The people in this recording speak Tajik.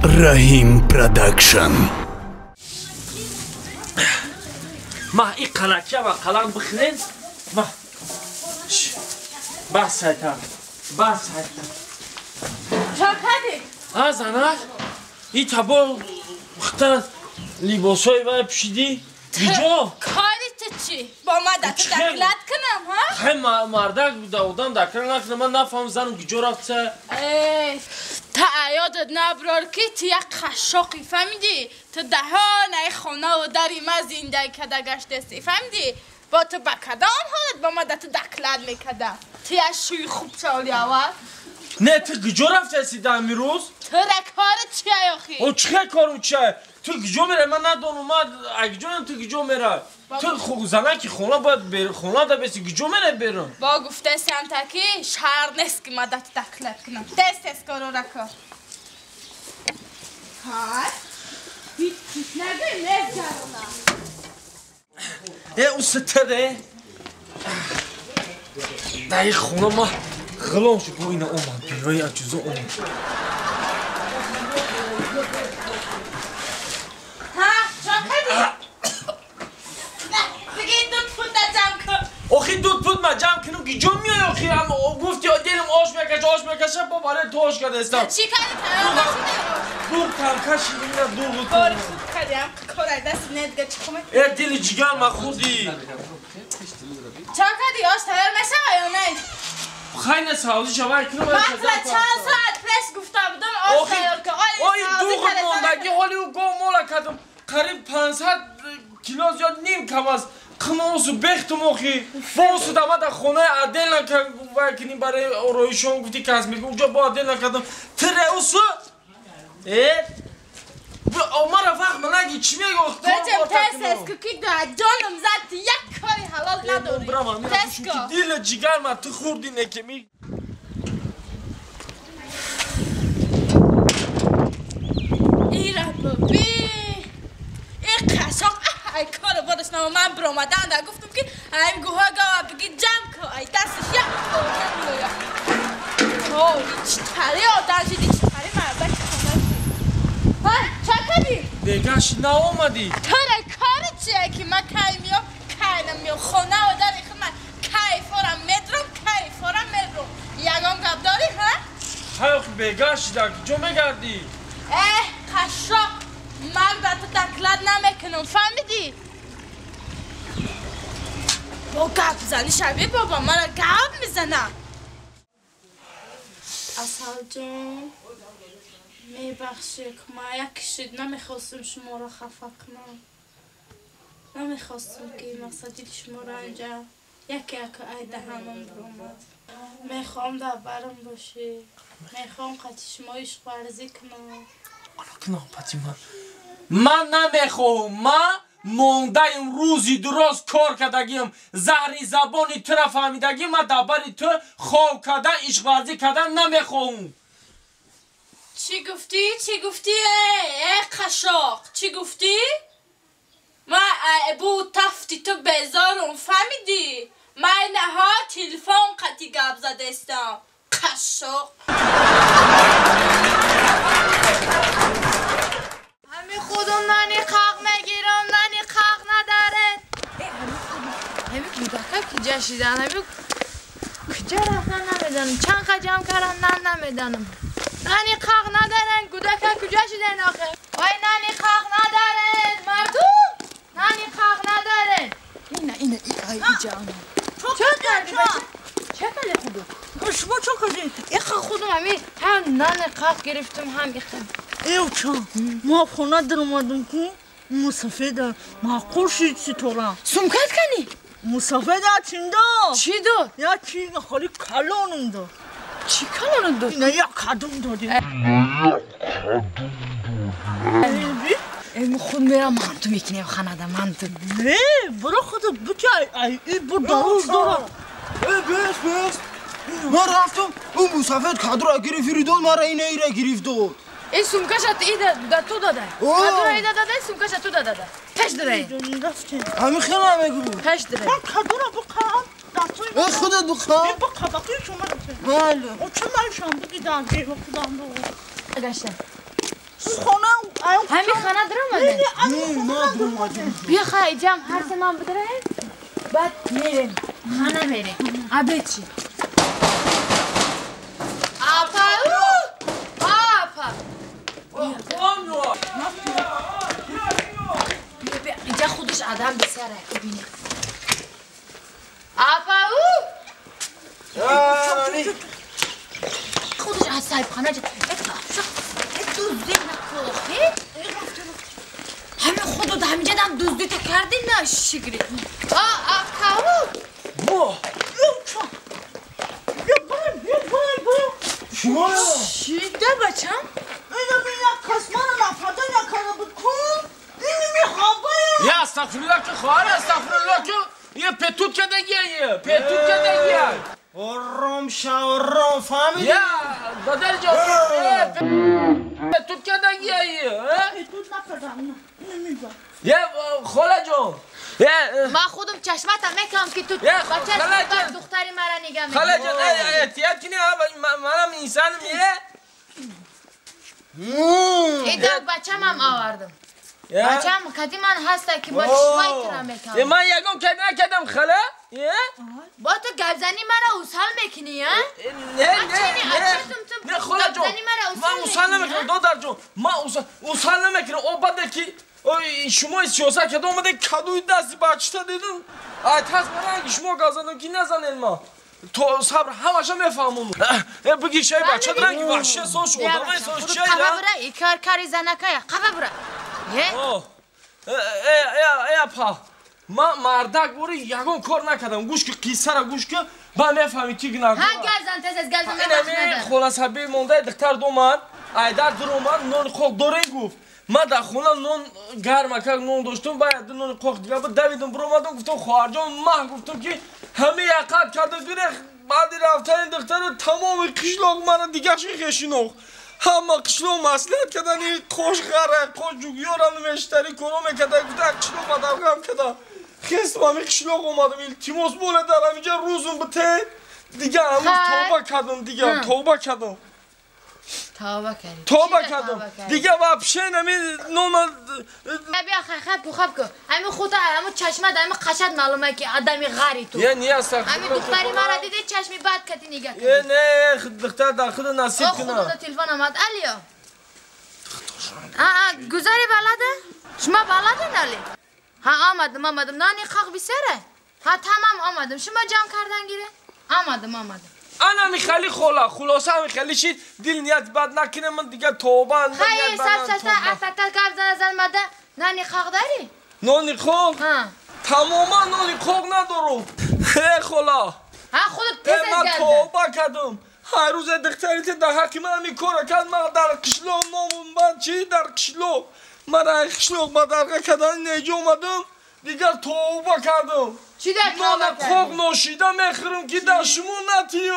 Раҳим Продакшн. Ма и қалакия ва қалам бихӯрен. Ма бас сайта. Бас сайта. Чо кардӣ? А занак, и табо хта либосҳои вай пӯшидӣ? Биҷо? Кори ту чӣ? Бо ма да ту доклад кунам, ҳа? Хай мардак да одам доклад накунам, ман нафаҳмам занам куҷо рафта. Э, та ёдат наброр ки ту як қашшоқӣ, фаҳмидӣ? Ту даҳонаи хонаву дари ма зиндагӣ карда гаштаистӣ, фаҳмидӣ? Бо ту ба кадом ҳолат бо ма да ту доклад мекардам? Ту як шӯи хуб шавли аввал. Не, ту куҷо рафтаисти дар ҳамин рӯз? Тура кори чия охи? О, чӣ хел кору чия? Ту куҷо меравӣ? Ман надонам, ман куҷо меравам, ту куҷо меравӣ? Ту занаки хона бояд хона да беси, куҷо меравӣ берун? Бо гуфтаистам та ки шаҳр нест ки ма да ту доклад кунам. Тез тез корора кор. Ҳай, ҳеҷ чиз нагӯй, мезгаронам. Э, уситаре. Дар ин хона ма ғулом шуд, бо ина омад, беваи аҷузо омад. Ҳа, чо кардӣ? Бигӣ дуд пуда ҷамъ кун. Охи дуд пуд ма ҷамъ кунам, куҷо меои охи? Гуфти дилам ош мекаша, ош мекаша, бо барои ту ош кардаистам. Чӣ кардӣ? Тайёр нашуда ош? Дуғ там кашидим, ина дуғу ту. Кори хуб кардӣ, ам кор ай даст не дига чӣ кунӣ? Э, дили ҷигар ма хурдӣ. Чо кардӣ? Ош тайёр мешава ё не? Хай не савзи шавай кунам. Ман тура чанд соат пеш гуфта будам ош тайёр кун. Ой, дуғ мондагӣ, ҳоли ӯ гов мола кардам. Қариб 500 кило зиёд ним кам аст. Қимосу бехтум охи. Босу дама дар хонаи отдел вай кунӣ барои ороишон гуфти косметика. Уҷо бо отдел накардам. Тире усу? Э? Мара вақт наги чӣ мегӯ? Бачам тез тез ку ки ҷоном зад, ту як кори ҳалол надорӣ. Тез ку. Дили ҷигар ма ту хурдӣ неки ми. Ира биби. Ин қашоқ ай кору бораш намо ман биромадан да гуфтам ки ай гӯҳо гава биги ҷамъ ку, ай дасташ як кор намеояд. О, чӣ тари одам шуди, чӣ тари мардак хона шуди. Ҳа, чӣ кардӣ? Бегаш наомадӣ. Тура кори чия ки ман кай меом, кай намеом. Хонаву дари худ ман кайфорам медурам, кайфорам мером. Ягон гап дорӣ, ҳа? Хай охи бегаш шида, куҷо мегардӣ? Эҳ, қашшоқ, ман ба ту доклад намекунам, фаҳмидӣ? Бо гап занӣ шавӣ бобо, мара гап мезанам. Асалҷон, мебахшед, ман як шид намехостам шуморо хафа кунам. Намехостам ки мақсад дили шуморо инҷа яке яке ай даҳанам биромад. Мехоҳам дар барам бошӣ. Мехоҳам қати шумо ишқварзӣ кунам. Кунам Фатима. Ман намехоҳам, ман мондаем рӯзи дуроз кор кардагиам, заҳри забони тура фаҳмидагӣ, ман дар бари ту хоб кардан, ишқварзӣ кардан намехоҳам. Чӣ гуфтӣ? Чӣ гуфтӣ? Э, қашшоқ, чӣ гуфтӣ? Ман бу тафти ту безорум, фаҳмидӣ? Ман наҳо телефон қати гап задаистам. Қашшоқ. Ҳами худум нани қақ мегирам, нани қақ надаред. Ҳами кӯдака куҷа шидан, ҳами куҷа рафтан намедонам. Чанд қа ҷамъ кардам, нан намедонам. Нани қақ надарен, кӯдака куҷа шидан охе? Вай нани қақ надарен, мардум! Нани қақ надарен. Ина, ина, ай иҷа ама. Чо кардӣ бача? Ча кардӣ худум? Шумо чо кардӣ? Иха худум ҳами ҳам нани қақ гирифтум, ҳам иха. Эвча, ма хона даромадам ку мусафеда маъқул шид ситора. Сумкат кани? Мусафеда чим дод? Чӣ дод? Я чи холи калонум дод. Чӣ калонум дод? Ина як кадум доди. Э, мо худ мерам манту мекунем ханада манту. Не, биро худат бики ай ай бу дароз дора. Э, бес, бес. Ман рафтам, ӯ мусафед кадра гирифт, фиридод мара ина ира гирифт дод. Ин сумкаша ида да ту дада. Кадра ида дада, сумкаша ту дада. Пеш дара. Ҳамин хела мегӯ. Пеш дара. Ман кадра бухам. Э, худат бухам. Э, бу қабақи шумо. Бале. О, чӣ ман шам буги дар ҷеба худам бу. Гашта. Хона ҳамин хона даромадем? Не, ма даромадем. Бия хай ҷам ҳар се ман бидараем, баъд мерем. Хона мерем. Абе чӣ? Апа! Апа! Инҷа худаш адам бисара, бибинӣ. Апа! Худаш аз соҳибхона дуздӣ накохи? Ҳамин худо ҳаминҷа дам дуздита кардӣ на шигри. Апа! Чида бачам? Я астағфируллоҳ ки хоҳар, астағфируллоҳ ки یه پتوت که دیگه پتوت که دیگه آرام شو آرام فهمیدی؟ یا دادر جان پتوت که دیگه پتوت نکردم نمی‌دونم. یه خاله جان من خودم چشمتم میکنم که تو بچه دختری مرا نگه میکنی. خاله جان احتیاط کنی، منم انسانم. یه ایده بچم هم آوردم. بچم کدی من هسته که با چشمای ترا میکنم. من یکم کد نکردم خاله. با تو گبزنی مرا اوسال میکنی؟ نه نه نه خاله جان من اوسال نمیکنم دادر جان، من اوسال نمیکنم. او بعد که شما سیاست کرده اومده کدوی دستی بچه دیدم ای تاس من شما گازندم که نزنین ما تو صبر همش میفهمم. بگی شای بچه رنگ وحشی سوش ادامه سوش چی قبا برا ای کار کاری زنکایا قبا برا. ای اپا ما مردک بوری یگان کار نکردم. گوش که قصه را گوش که با میفهمی کی گناه. ها گازن تز از گازن من خلاص حبی مونده دختر دومن ایدر درومن نون خوک داره گفت من در خونه نون گرم کرد نون داشتم باید نون قوق دیگه بود دویدم برآمدم گفتم خواهر جان من گفتم که همه یقت کرده گیره بعد رفتن دختر تمام قشلاق مرا دیگه خشینوخ همه قشلاق مسئلت کردن این خوش غره خوش جوگیارم مشتری کنم میکرده گفتم قشلاق مدرقم کرده خستم همه قشلاق اومدم التیموس بوله در همینجا روزم بته دیگه همون توبه کردم دیگه توبه کردم توبه کردی توبه کردم دیگه вообще نمی نون بیا خب خب کن همین خودت همون چشمت همین قشت معلومه که آدمی غری تو یه نیست همین دختری مرا دیدی چشمی بد کتی نگاه کردی یه نه دختر در خود نصیب کنه خودت تلفن آمد الیا گذاری بلده شما بلده نالی ها آمدم آمدم نانی خاک بیسره ها تمام آمدم شما جمع کردن گیره آمدم آمدم انا میخلی خلا خلاصه میخلی شید دل نیت بد نکنه من دیگه توبه خیلی سب سب افتر گپ زن زن مده نانی خاک داری؟ نانی خاک؟ تماما نانی خاک ندارم خلا ها خودت تیز من توبه کردم هر روز دختری در حق من میکاره کرد من در قشلاق نامون من چی در قشلاق من در قشلاق بدرقه کردن نیجا اومدم دیگر توبه کردم چی در نان خاک نوشیده میخورم که در شما نتیو.